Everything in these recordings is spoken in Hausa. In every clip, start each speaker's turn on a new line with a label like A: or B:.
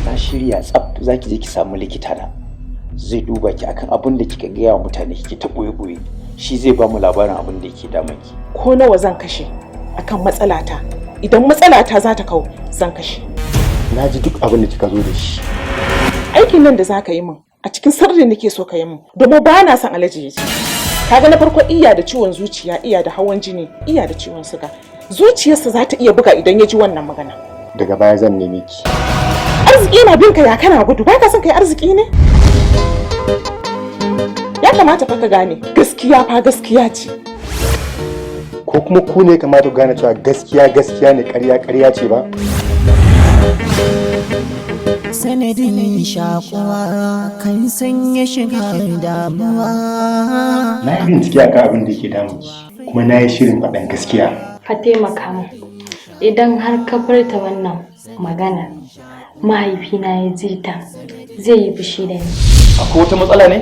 A: Na shirya tsaf, zaki je ki samu likita na zai duba ki akan abin da kika gaya wa mutane kike ta boye boye. Shi zai ba mu labarin abin da yake damun ki.
B: Ko nawa zan kashe akan matsalata, idan matsalata za ta kau, zan kashe.
C: Na ji duk abin da kika zo da shi.
B: Aikin nan da za ka yi min, a cikin sirri nake so ka yi min, domin ba na son Alhaji ya ji. Kaga na farko, iya da ciwon zuciya, iya da hawan jini, iya da ciwon suga. Zuciyarsa za ta iya buga idan ya ji wannan magana.
C: Daga baya zan neme ki.
B: Arziki yana bin ka, ya kana gudu? Ba ka son kai arziki ne? Ya kamata fa ka gane gaskiya fa gaskiya ce.
C: Ko kuma ku ne kamata ku gane cewa gaskiya gaskiya ne, ƙarya ƙarya ce ba?
D: Sanadin shakuwa kan sanya shiga damuwa.
C: Na yi bincike akan abin da yake damun ki, kuma na yi shirin faɗan gaskiya.
E: Ka taimaka min, idan har ka furta wannan magana mahaifina ya ji ta, zai yi fushi da ni.
A: Akwai wata matsala ne?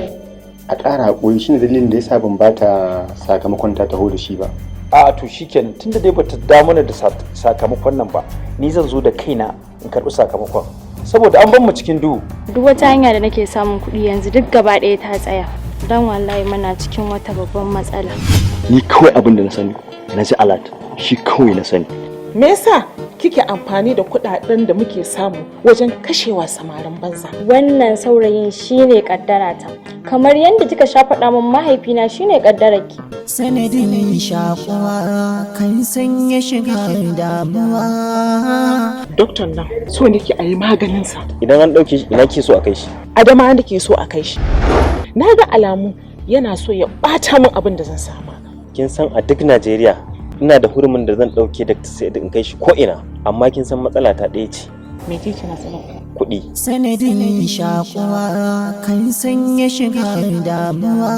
C: A ƙara haƙuri, shine dalilin da yasa ban bata sakamakon ta taho da shi ba.
A: A to shikenan, tunda dai bata da mana da sakamakon nan ba, ni zan zo da kaina in karɓi sakamakon, saboda an ban mu cikin duhu.
E: Duk wata hanya da nake samun kuɗi yanzu duk gaba ɗaya ta tsaya, don wallahi muna cikin wata babban matsala.
F: Ni kawai abin da na sani, na ji alert, shi kawai na sani.
B: Me yasa kike amfani da kuɗaɗen da muke samu wajen kashewa samarin banza?
E: Wannan saurayin shine kaddarata, kamar yadda kika sha faɗa min mahaifina shine kaddararki.
D: Sanadin shakuwa kan sanya shiga damuwa.
B: Doktan nan, so nake a yi maganinsa.
F: Idan an ɗauke shi, ina ke so a kai shi?
B: Adama nake so a kai shi. Na ga alamu yana so ya ɓata min abin da zan sama.
F: Kin san a duk Najeriya ina da hurumin da zan ɗauke da sai in kai shi ko ina, amma kin san matsala ta ɗaya ce.
B: Me ce matsalar ka?
F: Kuɗi.
D: Sanadin shakuwa kan sanya shiga damuwa.